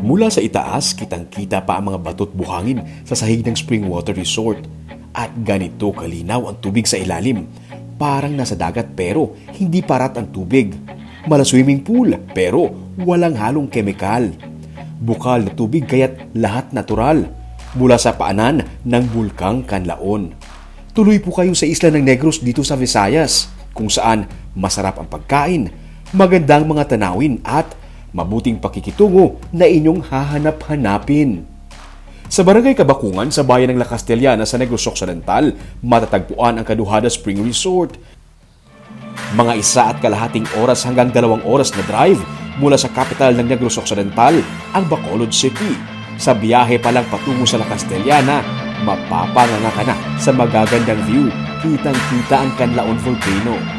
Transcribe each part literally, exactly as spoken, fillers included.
Mula sa itaas, kitang-kita pa ang mga bato't buhangin sa sahig ng Spring Water Resort. At ganito kalinaw ang tubig sa ilalim. Parang nasa dagat, pero hindi parat ang tubig. Mala swimming pool, pero walang halong kemikal. Bukal na tubig, kaya't lahat natural. Mula sa paanan ng Bulkang Kanlaon. Tuloy po kayo sa isla ng Negros dito sa Visayas, kung saan masarap ang pagkain, maganda ang mga tanawin at mabuting pakikitungo na inyong hahanap-hanapin. Sa Barangay Kabakungan, sa bayan ng La Castellana sa Negros Occidental, matatagpuan ang Kaduhada Spring Resort. Mga isa at kalahating oras hanggang dalawang oras na drive mula sa kapital ng Negros Occidental, ang Bacolod City. Sa biyahe pa lang patungo sa La Castellana, mapapanganga ka na sa magagandang view. Kitang-kita ang Kanlaon Volcano.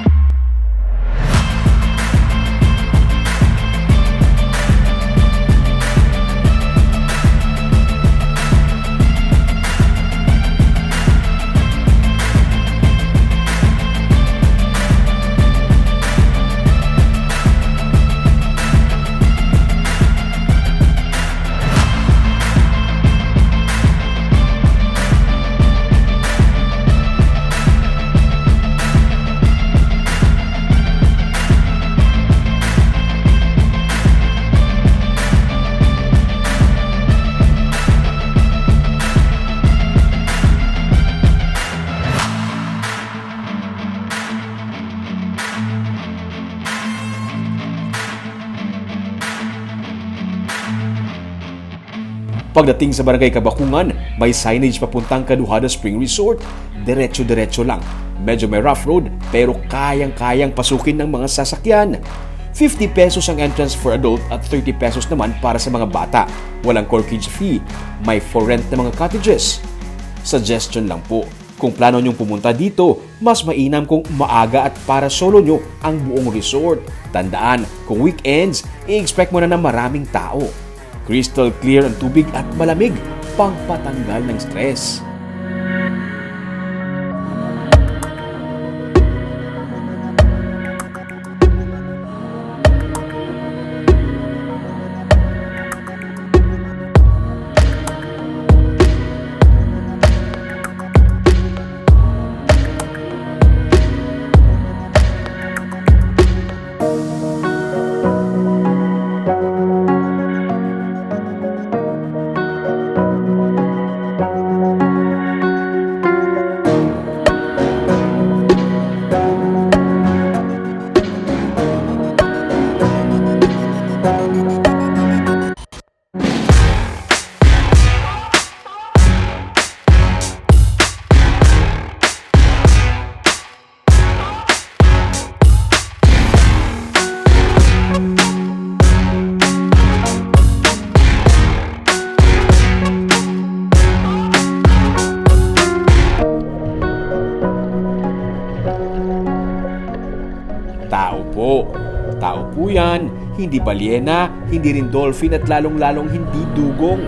Pagdating sa Barangay Kabakungan, may signage papuntang Kaduhada Spring Resort. Diretso-diretso lang. Medyo may rough road, pero kayang-kayang pasukin ng mga sasakyan. Fifty pesos ang entrance for adult at thirty pesos naman para sa mga bata. Walang corkage fee. May for rent na mga cottages. Suggestion lang po, kung plano niyong pumunta dito, mas mainam kung maaga at para solo niyo ang buong resort. Tandaan, kung weekends, i-expect mo na na maraming tao. Crystal clear ang tubig at malamig, pangpatanggal ng stress. Tao po. Tao po yan. Hindi balyena, hindi rin dolphin at lalong-lalong hindi dugong.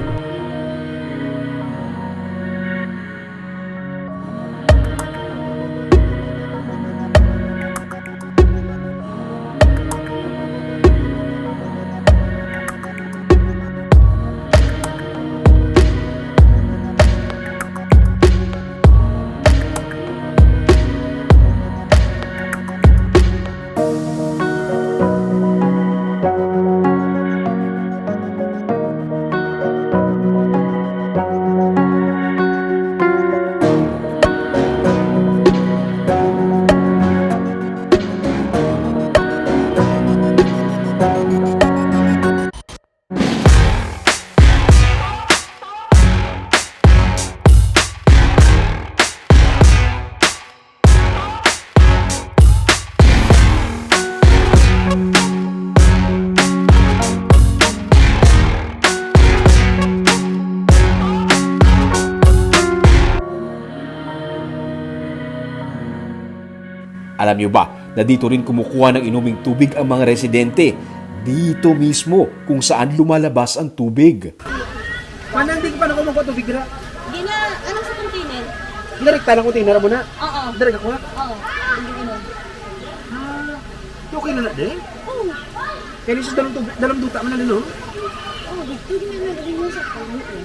Alam niyo ba na dito rin kumukuha ng inuming tubig ang mga residente? Dito mismo kung saan lumalabas ang tubig. Manang di pa na ko magkuha tubig dira. Gina, ano sa container? Direkta lang container mo na. Oo. Direkta ko na. Oo. Hindi, ano. Ah, okay na na din? Oo. Kaya nisus dalam tubig, dalam duta man na din, oh. Oo. Dito na lang din sa kanya, eh.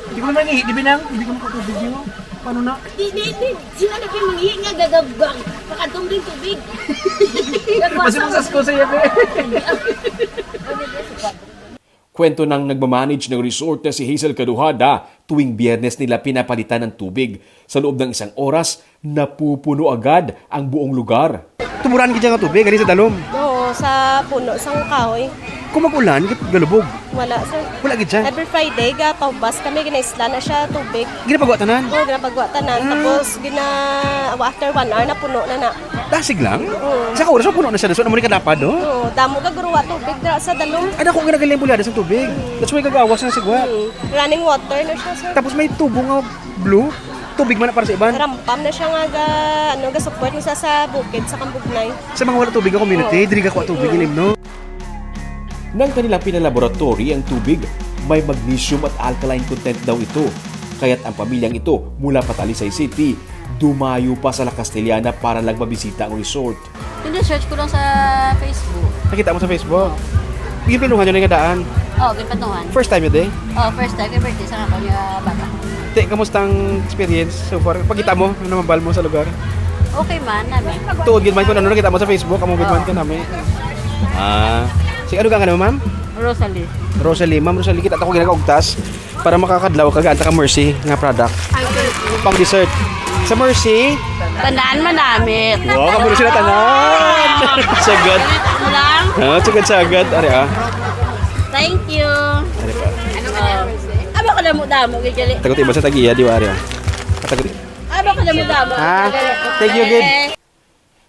Hindi ko naman ihi, di ba nang? Hindi ko makatubig yun. Paano na? Di, di, di. Sila na kayo mangihi nga gagabgang. Pakadong din tubig. Mas yung sa school sa yabi. Kwento ng nagmamanage ng resort na si Hazel Kaduhada, tuwing Biyernes nila pinapalitan ng tubig. Sa loob ng isang oras, napupuno agad ang buong lugar. Tumuran gid nga tubig, gali sa dalom. Oo, sa puno sang kahoy. Kung mag-ulan, git-, galubog. Wala, sir. Wala gid siya. Every Friday, ga paubas kami, ginaisla na siya tubig. Ginapagwa tanan. Oo, ginapagwa tanan. Ah. Tapos, gina, after one hour, napuno na na. Dasig lang? Oo. Sa oras, puno na siya. So, naman kadapad, no? Oo, damo gaguruwa tubig dira sa dalom. Ano kung ginagaling bulada sa tubig? That's why gagawas na sigwa. Hmm. Running water na siya, sir. Tapos may tubo nga blue, tubig man na para sa iban. Rampam na siya nga ga, ano, ga-support na siya sa bukid, sa Kambugnay. Sa mga wala tubig nga community, Oo. Diri ka kuha tubig, Mm. ilim, no? Nang kanilang pinalaboratory ang tubig, may magnesium at alkaline content daw ito. Kaya't ang pamilyang ito mula pa Talisay City, dumayo pa sa La Castellana para lang mabisita ang resort. Pina-search ko lang sa Facebook. Nakita mo sa Facebook? Giplanuhan nyo na nga daan? Oo, giplanuhan. First time yun, eh? Oo, first time. Kay birthday sa ako niya bata. Te, kamusta ang experience so far? Pagkita mo, ano mabal mo sa lugar? Okay man, namin. Tuod gid man kung ano nakita mo sa Facebook, amo gid man Oo. ka namin. Ah, sige, ano ka nga naman, ma'am? Rosalie. Rosalie, ma'am Rosalie, kita ta ko ginagaugtas para makakadlaw ka gaan ta ka Mercy nga product. Ay, thank you. Pang dessert. Sa Mercy. Tandaan manamit. Wow, ka Mercy na tanan. Sagad. Ano lang? Ah, sagad, sagad. Ari, ah. Thank you. Ari pa. Aba ka damo-damo, gigali. Tagot iba sa tag-iya, di ba, ari, ah? Tagot Aba ka damo-damo. Ha? Thank you, good.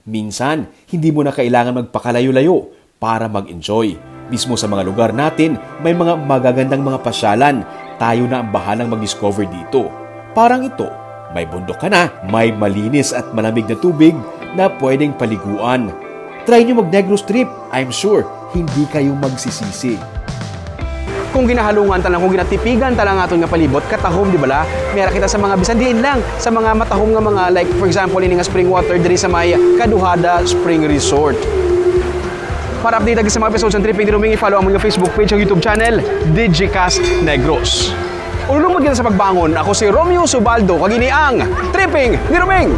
Minsan, hindi mo na kailangan magpakalayo-layo para mag-enjoy. Mismo sa mga lugar natin, may mga magagandang mga pasyalan. Tayo na ang bahalang mag-discover dito. Parang ito, may bundok ka na, may malinis at malamig na tubig na pwedeng paliguan. Try nyo mag-Negros trip. I'm sure, hindi kayo magsisisi. Kung ginahalungan ta lang, kung ginatipigan ta lang aton nga palibot, katahom, di bala? May ara kita sa mga bisan diin lang, sa mga matahom nga mga, like, for example, ini nga spring water diri sa may Kaduhada Spring Resort. Para updated sa mga episodes sa Tripping ni Roming, i-follow ang among Facebook page, ang YouTube channel, Digicast Negros. Ululong mo kita sa pagbangon. Ako si Romeo Subaldo, kag ini ang Tripping ni Roming.